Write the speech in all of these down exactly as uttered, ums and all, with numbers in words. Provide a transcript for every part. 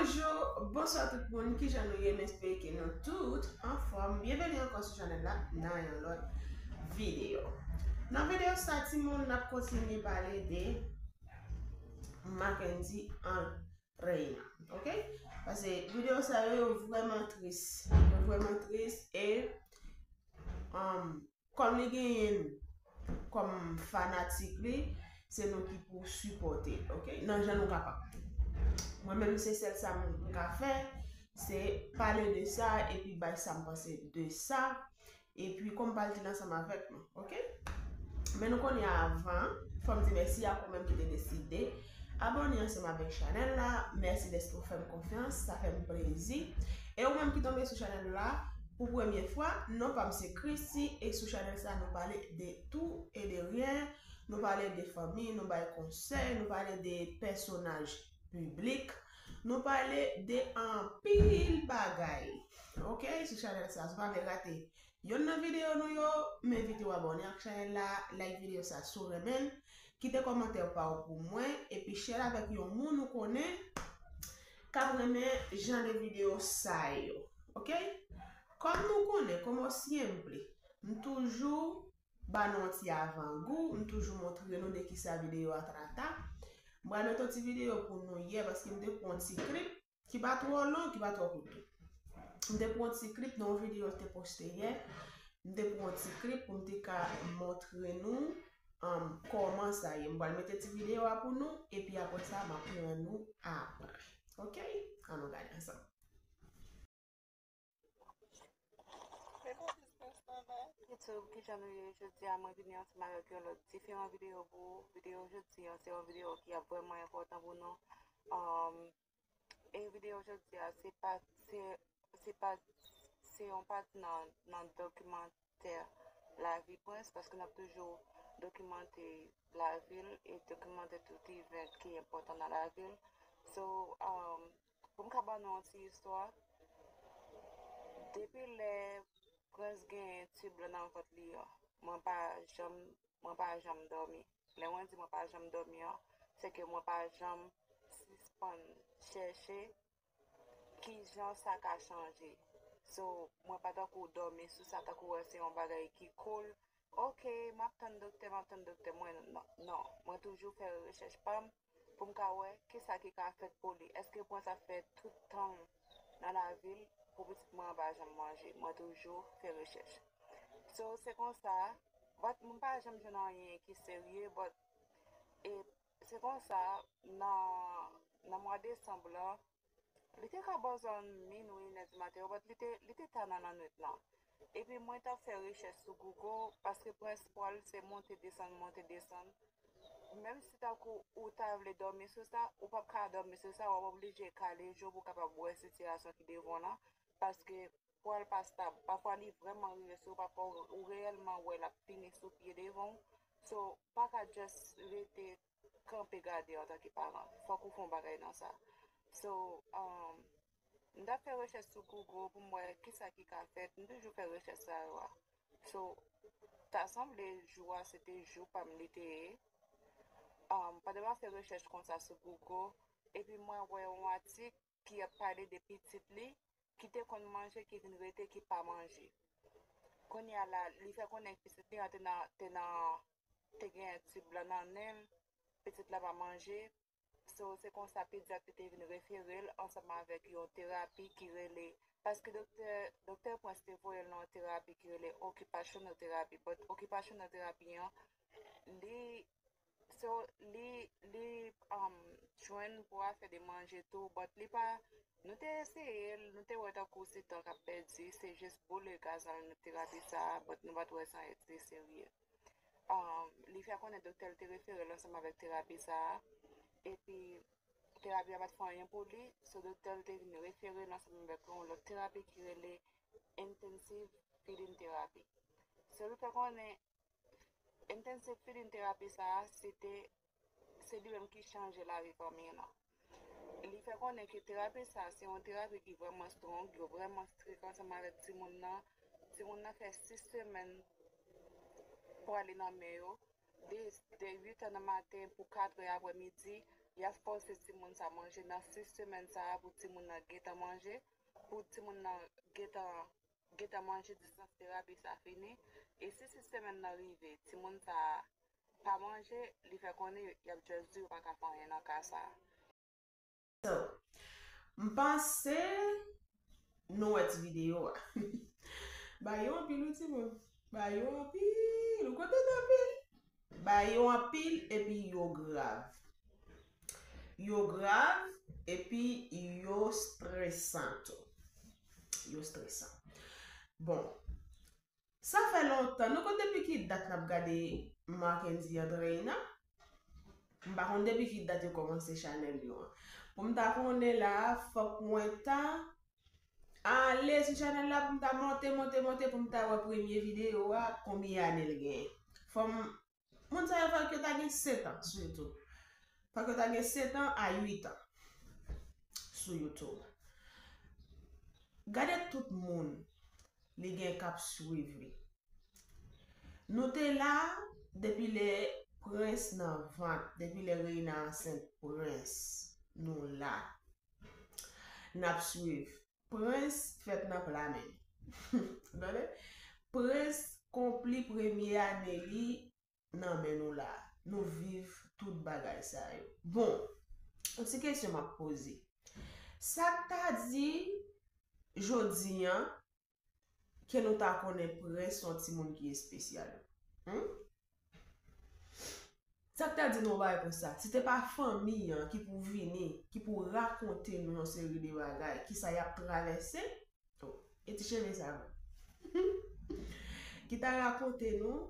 Bonjou, bonswa tout moun, kijan nou ye? M espere ke nou tout anfòm. Byenveni ankò sou chanèl la nan yon lòt videyo. Nan videyo sa, timoun, n ap kontinye pale de Mackendy and Reina, ok? Paske videyo sa yo, yo vrèman tris. Yo vrèman tris e, um, kòm li genyen n kòm fanatik li, se nou ki pou sipòte l, ok? Nan jan nou kapab. Mwen menm, se sèl sa m ka fè, se pale de sa epi bay sa m panse de sa. Epi konpatil ansanm avèk nou, ok? Men nou konnen avan, fò m di mèsi ak ou menm ki te deside abòne ansanm avèk chanèl la. Mèsi dèske w fè m konfyans, sa fè m plezi. E ou menm ki tonbe sou chanèl la pou premye fwa, non pa m se Christy, e sou chanèl sa nou pale de tou e de ryen. Nou pale de fanmi, nou bay konsèy, nou pale de pèsonaj piblik, nou pale de anpil bagay. Ok, sou chanèl sa, si w pa vle rate yonn nan videyo nou yo, m envite w abòne ak chanèl la, like videyo sa si w renmen l, kite kòmantè pa w pou mwen, epi share l avèk yon moun ou konnen k ap renmen jan de videyo sa yo. Ok? Kòm nou konnen, como siempre, m toujou ba nou yon ti avangou, m toujou montre nou de kisa videyo a trata. M pral mete yon ti videyo pou nou yè, paske m te pran yon ti klip ki pa twò long, ki pa twò kout tou. M te pran yon ti klip nan yon videyo l te poste yè. M te pran yon ti klip pou m te ka montre nou, um, kòman sa ye. M pral mete ti videyo a pou nou, epi apre sa, m ap pran nou apre. Ok? Ann nou gade ansanm. YouTube, kijan nou ye? Jodi a, mwen vini ansanm avèk yon lòt diferan videyo pou ou. Videyo jodi a, se yon videyo ki ap vrèman enpòtan pou nou. Um, e videyo jodi a, se pa, se, se pa, se yon pati nan, nan dokimantè Lavi Prince, paske n ap toujou dokimante lavi l e dokimante tout event ki enpòtan nan lavi l. So, um, pou m ka ban nou yon ti istwa, depi lè Prince genyen tib lan nan vant li an, mwen pa janm, mwen pa janm dòmi. Lè mwen di mwen pa janm dòmi an, se ke mwen pa janm sispann chèche kijan sa ka chanje. So, mwen pa tankou dòmi sou sa, tankou wè se yon bagay ki cool. Ok, m ap tann doktè, m ap tann doktè. Mwen, non, non. Mwen toujou fè rechèch pa m pou m ka wè kisa ki ka fèt pou li. Èske Prince ap fè tout tan l nan lavi l pou pitit mwen an pa janm manje? Mwen toujou fè rechèch. So, se konsa, but mwen pa janm jwenn anyen ki serye, but, e se konsa, nan, nan mwa desanm lan, li te ka bò zòn minwi, inè di maten yo, but li te, li te ta nan lannwit lan. Epi mwen t ap fè rechèch sou Google, paske Prince pwa l se monte desann, monte desann. Menm si tankou ou ta vle dòmi sou sa, ou p ap ka dòmi sou sa, w ap oblije kale je w pou w kapab wè sitiyasyon ki devan w lan, paske pwa l pa stab. Pafwa li vrèman rive sou ou, pafwa ou, ou reyèlman wè l ap vini sou pye devan w. So, pa ka just rete kanpe gade antanke paran. Fòk ou fè yon bagay nan sa. So, um, m t ap fè rechèch sou Google pou m wè kisa ki ka fèt. M toujou fè rechèch sa yo a. So, ta sanble jou a se te jou pa m li te ye. Um, pandan m ap fè rechèch konsa sou Google, epi mwen wè yon atik ki ap pale de pitit li ki te konn manje, ki vin rete, ki pa manje. Kounye a la, li fè konnen pitit li an te nan, te nan, te gen tib lan nan nen l, pitit la pa manje. So, se konsa pedyat li te vin refere l ansanm avèk yon terapi ki rele, paske doktè, doktè Prince te voye l nan yon terapi ki rele occupational therapy. But occupational therapy an, li So, li, li, um, jwenn pou afè de manje tou, but li pa, nou te eseye l, nou te wè tankou se tan k ap pèdi, se jis boule gaz nan terapi sa a, but nou pa t wè sa ete serye. Um, li fè konnen doktè l te refere l ansanm avèk terapi sa a, epi terapi a pa t fè anyen pou li, so doktè l te vin refere l ansanm avèk yon lòt terapi ki rele intensive feeding therapy. So, li fè konnen intensive feeding therapy sa a, se te, se li menm ki chanje lavi fanmi l lan. Li fè konnen ke terapi sa a, se yon terapi ki vrèman strong, yo vrèman strik ansanm avèk timoun nan. Timoun nan fè sis semèn pwale nan men yo, de, de uit è nan maten pou kat è aprè midi, y ap fòse timoun sa manje nan sis semèn sa a pou timoun nan gentan manje, pou timoun nan gentan, gentan manje, distans terapi sa fini. E si sis semèn nan rive, timoun sa pa manje, li fè konnen y ap just di yo pa ka fè anyen nan ka sa a. So, m panse nou wè ti videyo a. Ba yo anpil wi timoun. Ba yo anpil. Ou kontan anpil? Ba yo anpil epi yo grav. Yo grav epi yo stresan tou. Yo stresan. Bon, sa fè lontan. Nou konn depi ki dat n ap gade Marckendy ak Reina? M pa konn depi ki dat yo kòmanse chanèl yo an. Pou m ta konnen la, fòk mwen ta ale sou chanèl la pou m ta monte, monte, monte pou m ta wè premye videyo a, konbyen ane l genyen. Fò m, moun sa yo fòk yo ta gen setan sou YouTube. Fòk yo ta gen setan a uitan sou YouTube. Gade tout moun li gen k ap swiv li. Nou te la depi lè Prens nan vant, depi lè Reina ansent Prens, nou la. N ap swiv. Prens fèt nan pla men. Tande? Prens konpli premye ane li nan men nou la. Nou viv tout bagay sa yo. Bon, yon ti kesyon m ap poze. Sa k ta di jodi an ke nou ta konnen Prens se yon timoun ki espesyal? Hmm? Sa k ta di nou yon bagay konsa? Si te pa fanmi an ki pou vini, ki pou rakonte nou yon seri de bagay, kisa y ap travèse, oh, e ti cheve sa menm. Ki ta rakonte nou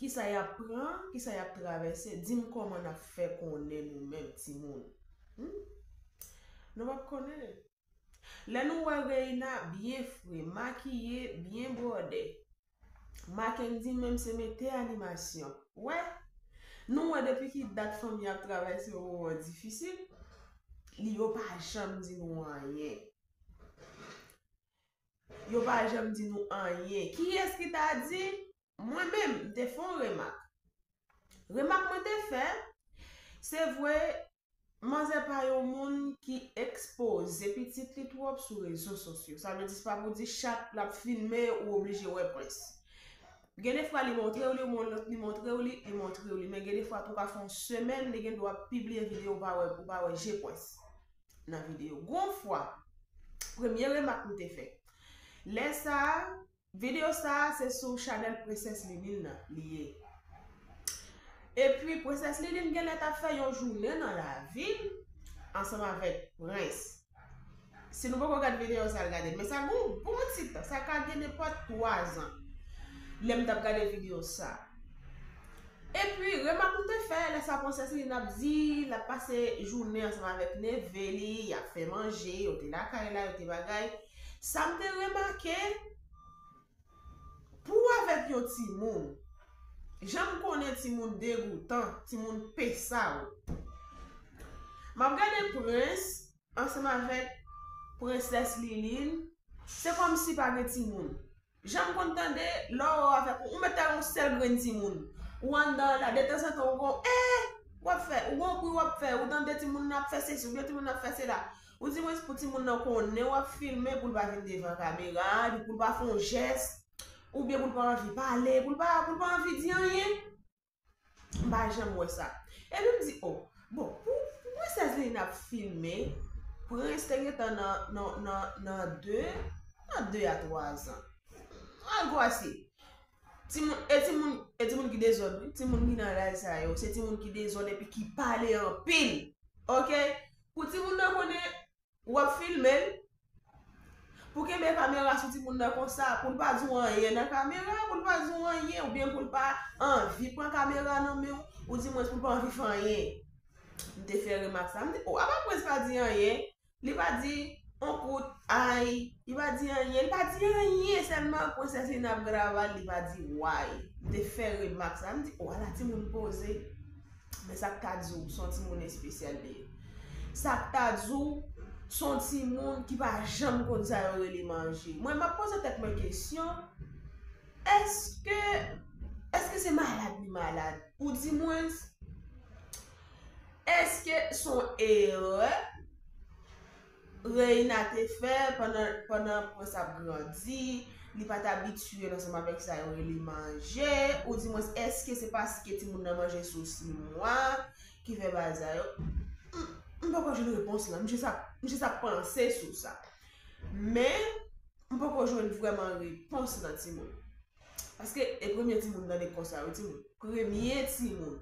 kisa y ap pran, kisa y ap travèse, di m kòman n ap fè konnen nou menm timoun. Hmm? Nou p ap konnen. Lè nou wè Reina byen fre, makiye, byen bwòdè. Mackendy menm se mete animasyon. Wè, nou wè depi ki dat fanmi ap travèse yon moman difisil, li yo pa janm di nou anyen. Yo pa janm di nou anyen. Kiyès ki ta di? Mwen menm, m te fè yon remak. Remak mwen te fè, se vre, manzè pa yon moun ki ekspoze pitit li twòp sou rezo sosyo. Sa vle di, se pa pou di chak l ap filme, ou oblije wè Prens. Gen de fwa, li montre w li, yon lòt li montre w li, li montre w li. Men gen de fwa tou, ou ka fè yon semèn, li gen dwa pibliye videyo, ou pa wè, ou pa wè je Prens nan videyo. Gon fwa, premye remak m te fè. Lè sa a, videyo sa a, se sou chanèl Prensès Liline nan li ye. Epi, Prensès Liline genlè t ap fè yon jounen nan lavil ansanm avèk Prens. Si nou poko gad videyo sa, al gade l. Men sa gon bon ti tan, sa ka gen nenpòt twa zan. Lè m t ap gade videyo sa. Epi, remak m te fè, lè sa Prensès Liline ap di, l ap pase jounen ansanm avèk neve li, y ap fè manje, yo te lakay la, yo te bagay. Sa m te remake, pou w avèk yon timoun, jan m konnen timoun degoutan, timoun pesaw. M ap gade Prens ansanm avèk Prensès Liline, se kòmsi pa gen timoun. Jan m konn tande, lè w avèk ou, ou mèt ta yon sèl grenn timoun. Ou anndan la, detanzantan, ou gon, eh, w ap fè, ou gon bri w ap fè, ou tande timoun nan ap fè sesi, oubyen timoun nan ap fè sela. Ou di mwens pou timoun nan konnen w ap filme, pou l pa vin devan kamera, epi pou l pa fè yon jès, oubyen pou l pa anvi pale, pou l pa, pou l pa anvi di anyen. M pa janm wè sa. Epi m di, oh, bon, pou, pou Prensès Liline ap filme, Prens te gentan nan, nan, nan, nan de, nan de a twa zan. An gwo ase. Timoun, e timoun, e timoun ki dezòd, wi. Timoun ki nan laj sa yo, se timoun ki dezòd epi ki pale anpil. Oke? Pou timoun nan konnen w ap filme l, pou kenbe kamera sou timoun nan konsa, pou l pa di w anyen nan kamera, pou l pa di w anyen, oubyen pou l pa anvi pran kamera nan men w, ou di mwens pou l pa anvi fè anyen. M te fè remak sa. M di, oh, apa Prens pa di anyen? Li pa di on kout ay, li pa di anyen, li pa di anyen, sèlman Prensès Liline ap gravy, li pa di way. M te fè remak sa, m di, oh, ala timoun poze. Men sa k ta di w, se yon timoun espesyal li ye. Sa k ta di w, se yon timoun ki pa janm konn sa yo rele manje. Mwen, m ap poze tèt mwen kesyon, èske, èske se malad li malad? Ou di mwens, Èske se yon erè Reina te fè pandan, pandan prens ap grandi, li pa t abitye ansanm avèk sa yo rele manje, oudimwens èske se paske timoun nan manje sou sis mwa ki fè bagay sa yo? M, m poko jwenn repons lan, m jis ap, m jis ap panse sou sa. Men, m poko jwenn vrèman repons nan timoun. Paske e premye timoun nan li konsa wi timoun. Premye timoun.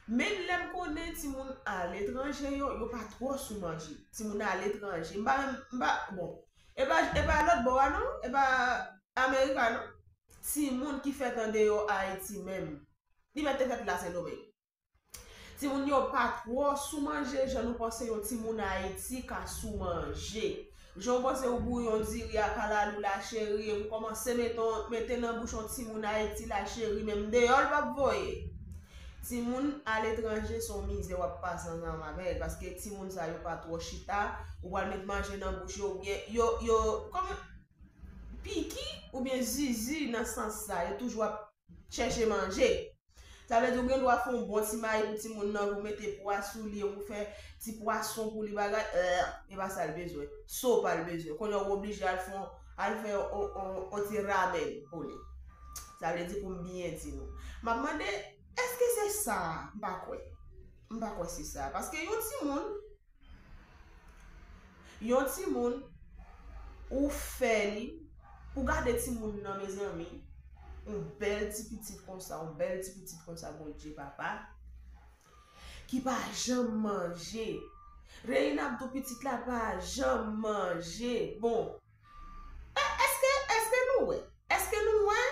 Menm lè m konnen timoun aletranje yo, yo pa twò sou manje. Timoun aletranje. M pa menm, m pa, bon. E pa, e pa lòt bò a non, e pa Amerika non. Timoun ki fèt andeyò Ayiti menm. Li mèt te fèt la Sendomeng. Timoun yo pa twò sou manje jan nou panse yon timoun Ayiti ka sou manje. Jan w panse w bouyon diri a kalalou la cheri, epi w kòmanse mete, mete nan bouch yon timoun Ayiti la cheri, menm deyò l p ap voye. Timoun aletranje se yon mizè w ap pase ansanm avè l, paske timoun sa yo pa twò chita, ou pral met manje nan bouch yo, oubyen yo, yo, kòman, piki, oubyen zizi nan sans sa, yo toujou ap chèche manje. Sa vle di ou gen dwa fè yon bon ti mayi pou timoun nan, pou mete pwa sou li, pou fè ti pwason pou li bagay, eh, e pa sa l bezwen. Sopa l bezwen. Kounye a ou oblije al fè yon, al fè yon, yon, yon, yon ti ramen pou li. Sa vle di pou m byen di nou. M ap mande, èske se sa? M pa kwè. M pa kwè se sa. Paske yon timoun, Yon timoun, ou fè li, ou gade timoun nan, mezanmi, yon bèl ti pitit konsa, yon bèl ti pitit konsa, Bondye papa, ki pa janm manje. Reina ap di w pitit la pa janm manje. Bon, e, èske, èske nou wè? Èske nou wè?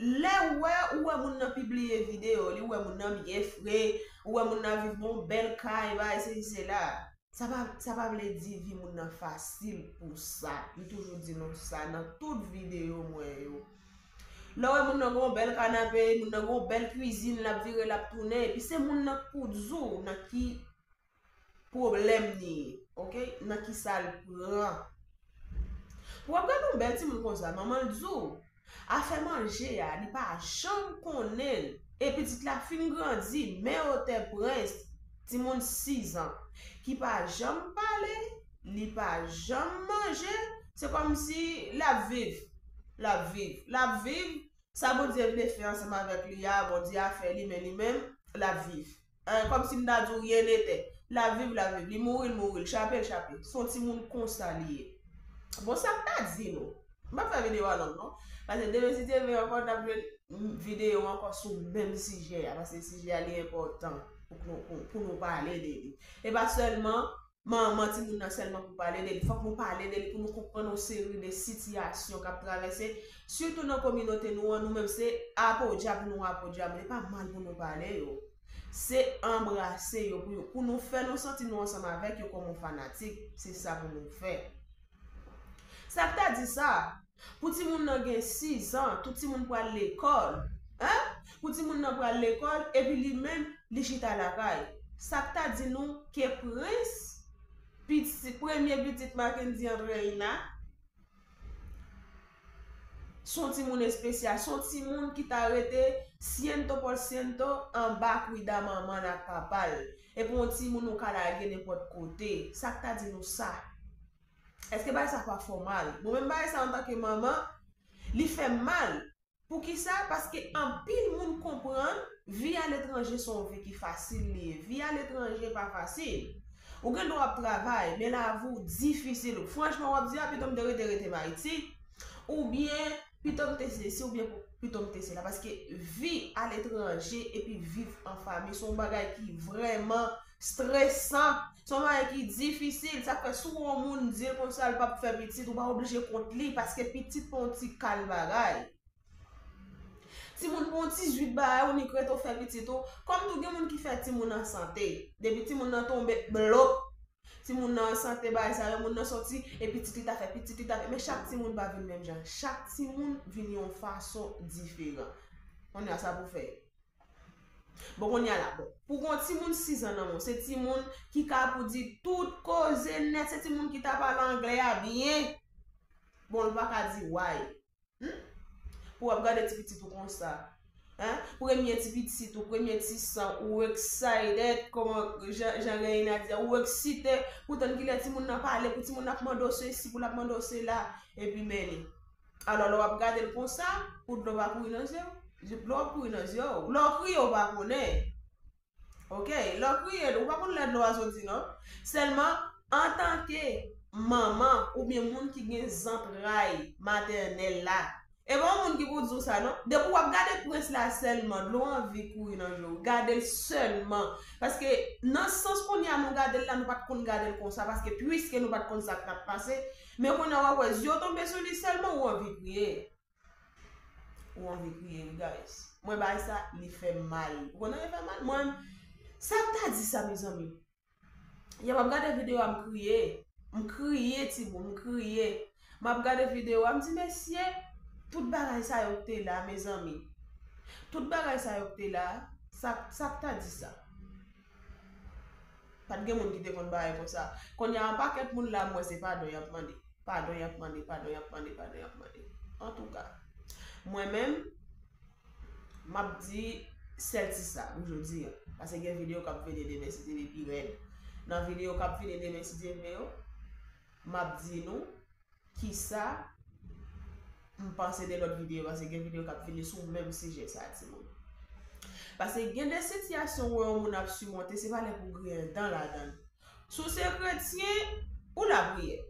Lè ou wè, ou wè moun nan pibliye videyo li, ou wè moun nan byen fre, ou wè moun nan viv nan yon bèl kay, bagay sesi sela. Sa pa, sa pa vle di vi moun nan fasil pou sa. M toujou di nou sa nan tout videyo mwen yo. Lè w wè moun nan gen yon bèl kanape, moun nan gen yon bèl kwizin, l ap vire, l ap tounen, epi se moun nan k pou di w nan ki pwoblèm li ye, oke? Nan ki sa l pran. Pou w ap gade yon bèl timoun konsa, manman l di w, afè manje a, li pa janm konnen l. E pitit la fin grandi, men otè prens, timoun sis an, ki pa janm pale, li pa janm manje, se kòmsi l ap viv, l ap viv, l ap viv, sa Bondye vle fè ansanm avèk li a, Bondye a fè li, men li menm, l ap viv. Eh, kòmsi m ta di w rien n'était. L ap viv, l ap viv. Li mouri, l mouri. L chape, l chape. Se yon timoun konsa li ye. Bon, sa m ta di nou. M p ap fè videyo a long, non. Paske demen si Dye vle ankò, n ap jwenn videyo ankò sou menm sijè a. Paske sijè a, li enpòtan pou nou, pou, pou nou pale de li. E pa sèlman manman timoun nan sèlman pou pale de li. Fòk nou pale de li pou nou konprann yon seri de sitiyasyon k ap travèse, sitou nan kominote nou an, nou menm se apodyab nou apodyab, li pa mal pou nou pale yo. Se anbrase yo pou yo, pou nou fè nou santi nou ansanm avèk yo kòm yon fanatik, se sa pou nou fè. Sa k ta di sa? Pou timoun nan gen sis an, tout timoun pral lekòl. Hein? Pou timoun nan pral lekòl, epi li menm, li chita lakay. Sa k ta di nou ke prens, piti, premye pitit Mackendy an Reina, se yon timoun espesyal, se yon timoun ki ta rete siento por ciento anba kwida manman l ak papa l. Epi yon timoun ou ka lage nenpòt kote. Sa k ta di nou sa? Èske bagay sa pa fè w mal? Mwen menm bagay sa antanke manman, li fè m mal. Poukisa? Paske anpil moun konprann vi aletranje se yon vi ki fasil li ye. Vi aletranje pa fasil. Ou gen dwa ap travay, men lavi w difisil. Franchman, w ap di, "A, pito m te rete, rete m Ayiti." Oubyen, "Pito m te sesi," oubyen, "Pito m te sela." Paske vi aletranje epi viv an fanmi, se yon bagay ki vrèman stresan. Se yon bagay ki difisil. Sa fè si w wè yon moun di l konsa, l p ap fè pitit, ou pa oblije kont li, paske pitit pa yon ti kal bagay. Timoun pa yon ti zwit bagay, ou nik rete w fè pitit ou. Kòm tou gen moun ki fè timoun an sante. Depi timoun nan tonbe, blop. Timoun nan an sante, bagay sa yo, moun nan soti, e pitit li ta fè, pitit li ta fè. Men chak timoun pa vin menm jan. Chak timoun vin yon fason diferan. Kounye a sa pou fè. Bon, kounye a la, bon. Pou gon timoun sis an nan men w, se timoun ki ka pou di tout koze nèt, se timoun ki ta pale anglè a byen. Bon, l pa ka di why. Hmm? Pou w ap gade ti pitit ou konsa. Hein? Premye ti pitit ou, premye ti san, ou excited, kòman Jean, Jean Reina di, ou eksite pou tann kilè timoun nan pale, pou timoun nan ap mande w sesi, pou l ap mande w sela, epi men li. Alò, lè w ap gade l konsa, pou dlo pa kouri nan zye w, dlo ap kouri nan zye w. Lè w kriye, w pa konnen. Ok, lè w kriye, ou pa konn lè dlo a soti, non. Sèlman, antanke manman oubyen moun ki gen zantray matènèl la, e pa yon moun ki pou di w sa, non. Depi w ap gade prens la sèlman, dlo anvi kouri nan je w. Gade l sèlman. Paske nan sans kounye a nou gade l la, nou pa t konn gade l konsa, paske piske nou pa t konn sa k t ap pase, men kounye a w ap wè zye w tonbe sou li sèlman, ou anvi kriye. Ou anvi kriye, wi, guys. Mwen, bagay sa, li fè m mal. Ou konnen li fè m mal? Mwen, sa k ta di sa, mezanmi? Yè, m ap gade videyo a, m kriye. M kriye, timoun, m kriye. M ap gade videyo a, m di, mesye, tout bagay sa yo k te la, mezanmi. Tout bagay sa yo k te la, sa, sa k ta di sa? Pa t gen moun ki te konn bagay konsa. Kounye a, yon pakèt moun la, m wè se padon y ap mande. Padon y ap mande, padon y ap mande, padon y ap mande. Antouka, mwen menm, m ap di sèl ti sa pou jodi a. Paske gen videyo k ap vini demen, si Dye vle, pi rèd. Nan videyo k ap vini demen, si Dye vle yo, m ap di nou kisa m panse de lòt videyo, paske gen videyo k ap vini sou menm sijè sa, timoun. Paske gen de sitiyasyon ou wè yon moun ap simonte, se pa lè pou w griyen dan ladan l. Si w se kretyen, ou lapriyè.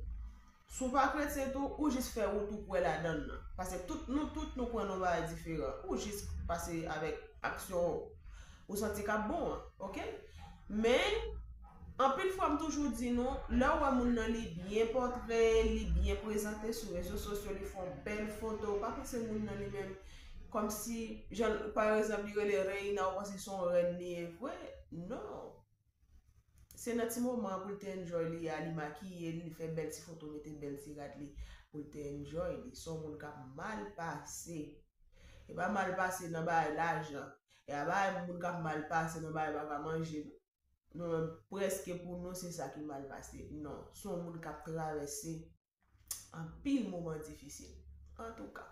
Si w pa kretyen tou, ou jis fè wout ou kwè ladan l nan. Paske tout, nou tout, nou kwè nan bagay diferan. Ou jis pase avèk aksyon ou santi k ap bon an, ok? Men, anpil fwa, m toujou di nou, lè w wè moun nan li byen pòtre, li byen prezante sou rezo sosyo, li fè yon bèl foto, pa panse moun nan li menm, kòmsi, jan, pa egzanp, li rele Reina, ou panse se yon rèn li ye vre? Non. Se nan ti moman an pou l te enjoy li a, li makiye l, li fè bèl ti foto, mete bèl ti rad li, pou l te enjoy li. Se yon moun k ap mal pase. E pa mal pase nan bagay lajan. E pa moun k ap mal pase nan bagay pa ka manje. Nou menm, prèske pou nou, se sa ki mal pase. Non, se yon moun k ap travèse anpil moman difisil. Antouka,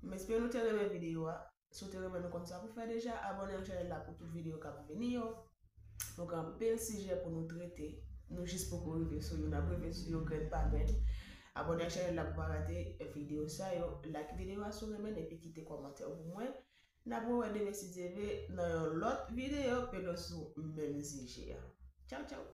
m espere nou te renmen videyo a. Si w te renmen, nou konn sa pou fè deja. Abòne ak chanèl la pou tout videyo k ap vini yo. Nou gen anpil sijè pou nou trete. Nou jis poko rive sou yo, n ap rive sou yo grenn pa grenn. Abòne ak chanèl la pou pa rate videyo sa yo. Like videyo a si w renmen l, epi kite kòmantè w pou mwen. N ap rewè demen si Dye vle nan yon lòt videyo, peno sou menm sijè a. Tchaw, tchaw!